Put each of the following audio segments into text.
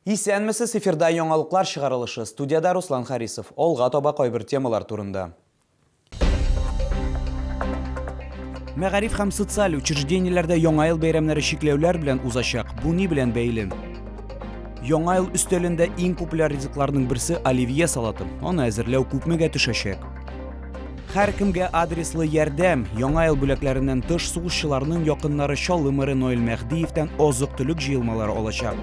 Исәнмесез, эфирда яңалыклар чыгарылышы. Студиядә Руслан Харисов. Алга таба кайбер темалар турында. Мәгариф һәм социаль учреждениеләрдә Яңа ел бәйрәмнәре чикләүләр белән узачак. Бу ни белән бәйле? Яңа ел өстәлендә иң популяр ризыкларның берсе оливье салаты. Аны әзерләү күпмегә төшәчәк? Һәркемгә адреслы ярдәм. Яңа ел бүләкләреннән тыш сугышчыларның якыннары Чаллы мэры Ноэль Мәһдиевтән азык-төлек җыелмалары алачак.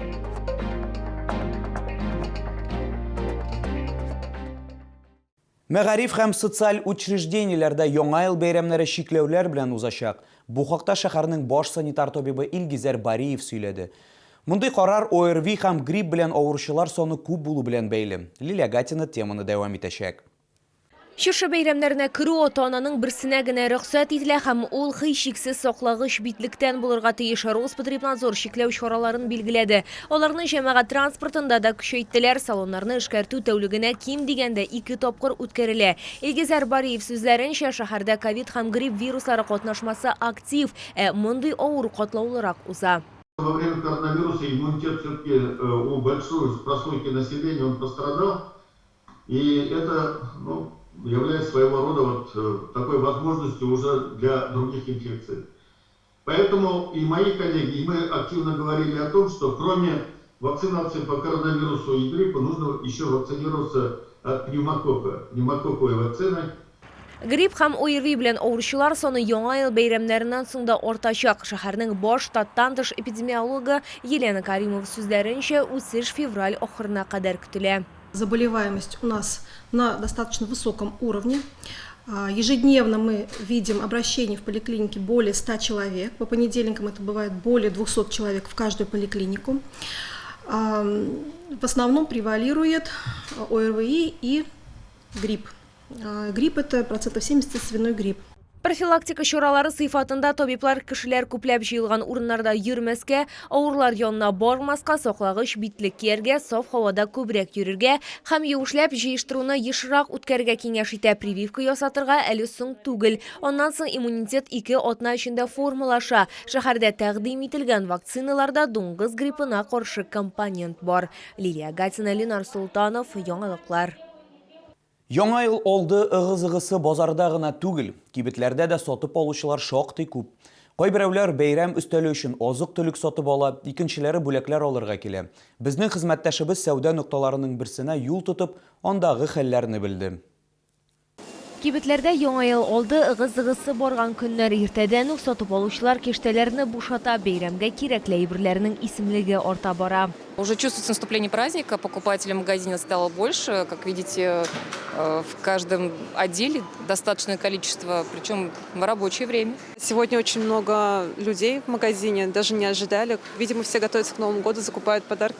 Мәгариф һәм социаль учреждениеләрдә Яңа ел бәйрәмнәре чикләүләр белән узачак. Бу хакта шәһәрнең баш санитар табибы Илгизәр Бариев сөйләде. Мондый карар ОРВИ һәм грипп белән авыручылар саны күп булу белән бәйле. Лилия Гатина теманы дәвам итәчәк. Чыршы бәйрәмнәренә керү ата-ананың берсенә генә рөхсәт ителә һәм ул һичшиксез саклагыч битлектән булырга тиеш. Роспотребнадзор чикләү чараларын билгеләде. Аларны җәмәгать транспортында да көчәйттеләр. Салоннарны эшкәртү тәүлегенә ким дигәндә ике тапкыр үткәрелә. Илгизәр Бариев сүзләренчә, шәһәрдә ковид һәм грипп вируслары катнашмасы актив, ә мондый авыру катлаулырак уза. Во время коронавируса иммунитет все-таки у большой прослойки населения он пострадал. И это, ну, является своего рода вот такой возможностью уже для других инфекций. Поэтому и мои коллеги, и мы активно говорили о том, что кроме вакцинации по коронавирусу и гриппу, нужно еще вакцинироваться от пневмококка, пневмококковой вакциной. Грипп һәм ОРВИ белән авыручылар саны Яңа ел бәйрәмнәреннән соң да артачак. Шәһәрнең баш штаттан тыш эпидемиологы Елена Каримова сүзләренчә, үсеш февраль ахырына кадәр көтелә. Заболеваемость у нас на достаточно высоком уровне. Ежедневно мы видим обращений в поликлинике более 100 человек. По понедельникам это бывает более 200 человек в каждую поликлинику. В основном превалирует ОРВИ и грипп. Грипп это процентов 70 свиной грипп. Профилактика чаралары сыйфатында табиблар кешеләр күпләп җыелган урыннарда йөрмәскә, авырулар янына бармаска, саклагыч битлек кияргә, саф һавада күбрәк йөрергә һәм юешләп җыештыруны ешрак үткәрергә киңәш итә. Прививка ясатырга әле соң түгел. Аннан соң иммунитет ике атна эчендә формалаша. Шәһәрдә тәкъдим ителгән вакциналарда дуңгыз гриппына каршы компонент бар. Лилия Гатина, Ленар Солтанов, Яңалыклар. Яңа ел алды ыгы-зыгысы базарда гына түгел, кибетләрдә дә сатып алучылар шактый күп. Кайберәүләр бәйрәм өстәле өчен азык-төлек сатып ала, икенчеләре бүләкләр алырга килә. Безнең хезмәттәшебез сәүдә нокталарының берсенә юл тотып, андагы хәлләрне белде. Кибетләрдә Яңа ел алды ыгы-зыгысы барган көннәр. Иртәдән үк сатып алучылар киштәләрне бушата, бәйрәмгә кирәкле әйберләрнең исемлеге арта бара. Уже чувствуется наступление праздника, покупателей в магазине стало больше. Как видите, в каждом отделе достаточное количество, причем в рабочее время. Сегодня очень много людей в магазине, даже не ожидали. Видимо, все готовятся к Новому году, закупают подарки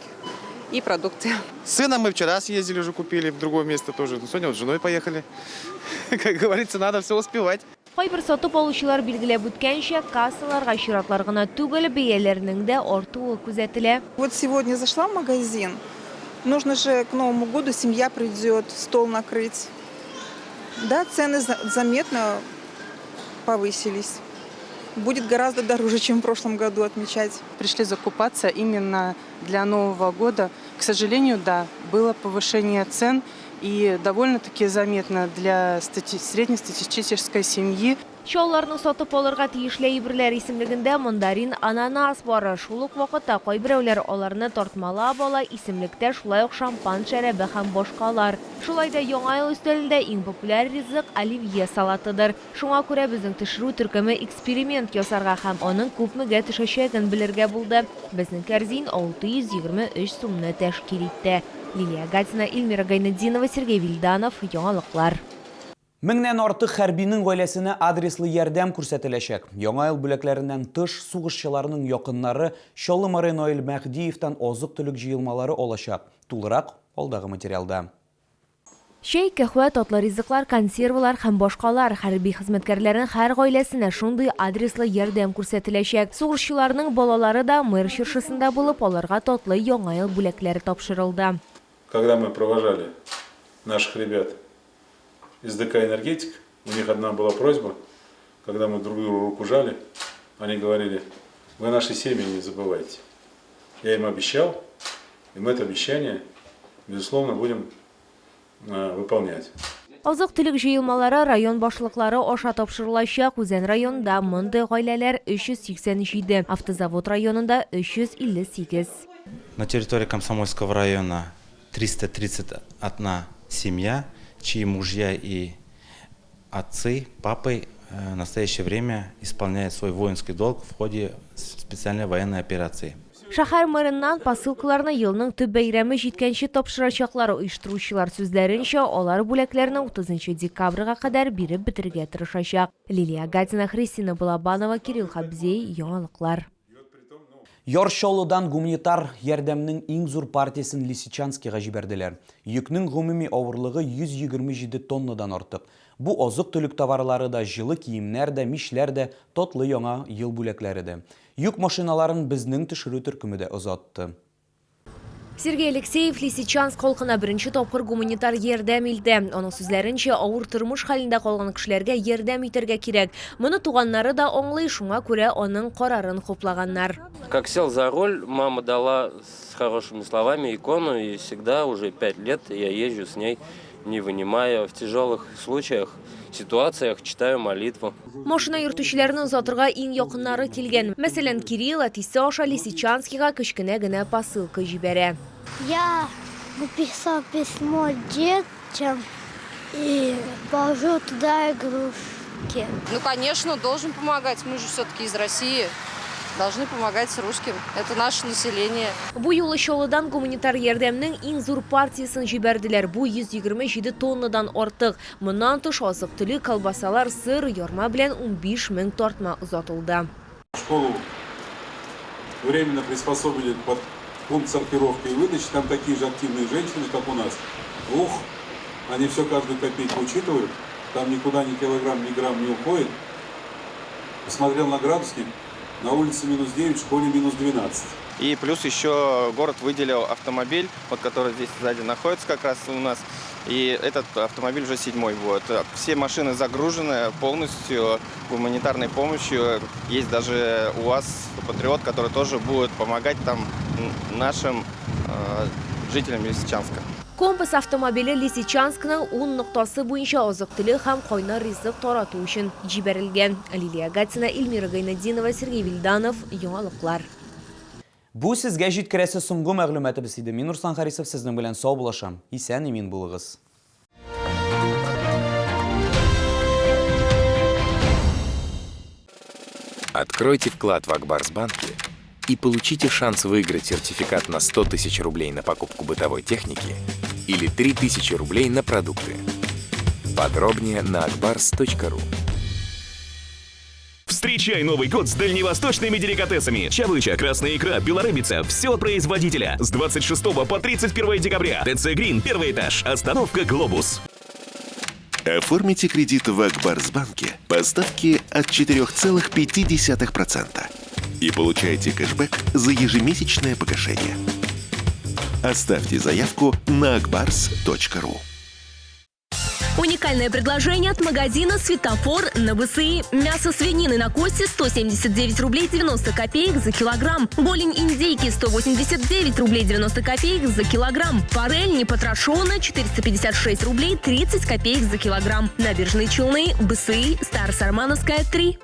и продукты. С сыном мы вчера съездили, уже купили в другое место тоже. Ну, сегодня вот с женой поехали. Как говорится, надо все успевать. Кайбер сатып алучылар билгеләп үткәнчә, кассаларга чиратлар гына түгел, бәяләрнең дә артуы күзәтелә. Вот сегодня зашла в магазин, нужно же к Новому году, семья придет, стол накрыть. Да, цены заметно повысились. Будет гораздо дороже, чем в прошлом году отмечать. Пришли закупаться именно для Нового года. К сожалению, да, было повышение цен и довольно-таки заметно для среднестатистической семьи. Чаллыларның сатып алырга тиешле әйберләр исемлегендә мандарин, ананас бар. Шул ук вакытта кайберәүләр аларны тартмалап ала, исемлектә шулай ук шампан шәрабе һәм башкалар. Шулай да Яңа ел өстәлендә иң популяр ризык, оливье салатыдыр. Шуңа күрә безнең төшерү төркеме эксперимент ясарга һәм аның күпмегә төшәчәген белергә булды. Безнең кәрзин 623 сумны тәшкил итте. Лилия Гатина, Эльмира Гайнетдинова, Сергей Вильданов, Яңалыклар. Меңнән артык хәрбинең гаиләсенә адреслы ярдәм күрсәтеләчәк. Яңа ел бүләкләреннән тыш, сугышчыларның якыннары Чаллы мэры Наил Мәһдиевтән азык-төлек җыелмалары алачак. Тулырак, алдагы материалда. Чәй, кәһвә, татлы ризыклар, консервалар һәм башкалар Хәрби хезмәткәрләрнең һәр гаиләсенә шундый адреслы ярдәм күрсәтеләчәк. Сугышчыларның балалары да мэр чыршысында булып, аларга татлы Яңа ел бүләкләре тапшырылды. Когда мы провожали наших ребят из ДК «Энергетик», у них одна была просьба, когда мы друг другу руку жали, они говорили, вы наши семьи не забывайте. Я им обещал, И мы это обещание, безусловно, будем выполнять. Азык-төлек җыелмалары район башлыклары аша тапшырылачак. Үзән районында мондый гаиләләр 387, Автозавод районында 358. На территории Комсомольского района 331 семья, чьи мужья и отцы, папы в настоящее время исполняют свой воинский долг в ходе специальной военной операции. Шәһәр мэрыннан посылкаларны елның төп бәйрәме җиткәнче тапшырачаклар. Оештыручылар сүзләренчә, алар бүләкләрне 30 декабрьгә кадәр биреп бетерергә тырышачак. Лилия Гатина, Христина Балабанова, Кирилл Хабзей, Яңалыклар. Яр Чаллыдан гуманитар ярдәмнең иң зур партиясен Лисичанскига җибәрделәр. Йөкнең гомуми авырлыгы 127 тоннадан артык. Бу азык-төлек товарлары да, җылы киемнәр дә, мичләр дә, татлы яңа ел бүләкләре дә. Йөк машиналарын безнең төшерү төркеме дә озатты. Сергей Алексеев Лисичанск халкына беренче тапкыр гуманитар ярдәм илтә. Аның сүзләренчә, авыр тормыш хәлендә калган кешеләргә ярдәм итәргә кирәк. Моны туганнары да аңлый, шуңа күрә аның карарын хуплаганнар. Как сел за руль, мама дала с хорошими словами икону, и всегда уже 5 лет я езжу с ней, не вынимая. В тяжелых случаях, ситуациях читаю молитву. Машина йөртүчеләрне озатырга иң якыннары килгән. Мәсәлән, Кирилл әтисе аша Лисичанскига кечкенә генә посылка җибәрә. Я написал письмо детям и положил туда игрушки. Ну, конечно, должен помогать. Мы же все-таки из России. Должны помогать русским. Это наше население. Бу юлы Чаллыдан гуманитар ярдәмнең иң зур партиясен җибәрделәр. Бу 127 тоннадан артык. Моннан тыш азык-төлек, колбасалар, сыр, ярма белән 15 мең тартма озатылды. Школу временно приспособили под пункт сортировки и выдачи. Там такие же активные женщины, как у нас. Ух, они все каждую копейку учитывают. Там никуда ни килограмм, ни грамм не уходит. Посмотрел на градусник, на улице минус 9, в школе минус 12. И плюс еще город выделил автомобиль, вот который здесь сзади находится как раз у нас. И этот автомобиль уже седьмой будет. Все машины загружены полностью гуманитарной помощью. Есть даже УАЗ «Патриот», который тоже будет помогать там нашим жителям Лисичанска. Компас автомобиле Лисичанскның ун ноктасы буенча азык-төлек һәм кайнар ризык тарату өчен җибәрелгән. Лилия Гатина, Эльмира Гайнетдинова, Сергей Вильданов, Яңалыклар. Бу сезгә җиткерәсе соңгы мәгълүматыбыз иде. Мин Руслан Харисов сезнең белән саубуллашам. Исән-имин булыгыз. Откройте вклад в Акбарсбанке и получите шанс выиграть сертификат на 100 тысяч рублей на покупку бытовой техники или 3000 рублей на продукты. Подробнее на akbars.ru. Встречай Новый год с дальневосточными деликатесами. Чавыча, красная икра, белорыбица. Все от производителя. С 26 по 31 декабря. ТЦ Грин, первый этаж. Остановка «Глобус». Оформите кредит в Акбарсбанке по ставке от 4,5% и получайте кэшбэк за ежемесячное погашение. Оставьте заявку на akbars.ru. Уникальное предложение от магазина «Светофор» на БСИ. Мясо свинины на кости 179 рублей 90 копеек за килограмм. Голень индейки 189 рублей 90 копеек за килограмм. Форель непотрошенная 456 рублей 30 копеек за килограмм. Набережные Челны, БСИ, Старосармановская, 3.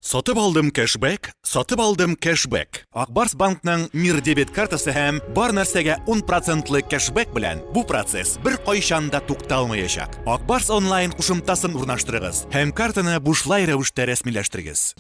Сатып алдым кэшбэк, сатып алдым кэшбэк. Ак Барс банкның Мир дебет картасы һәм бар нәрсәгә 10 процентлы кэшбэк белән бу процесс беркайчан да тукталмаячак. Ак Барс онлайн кушымтасын урнаштырыгыз һәм картаны бушлай рәвештә рәсмиләштерегез.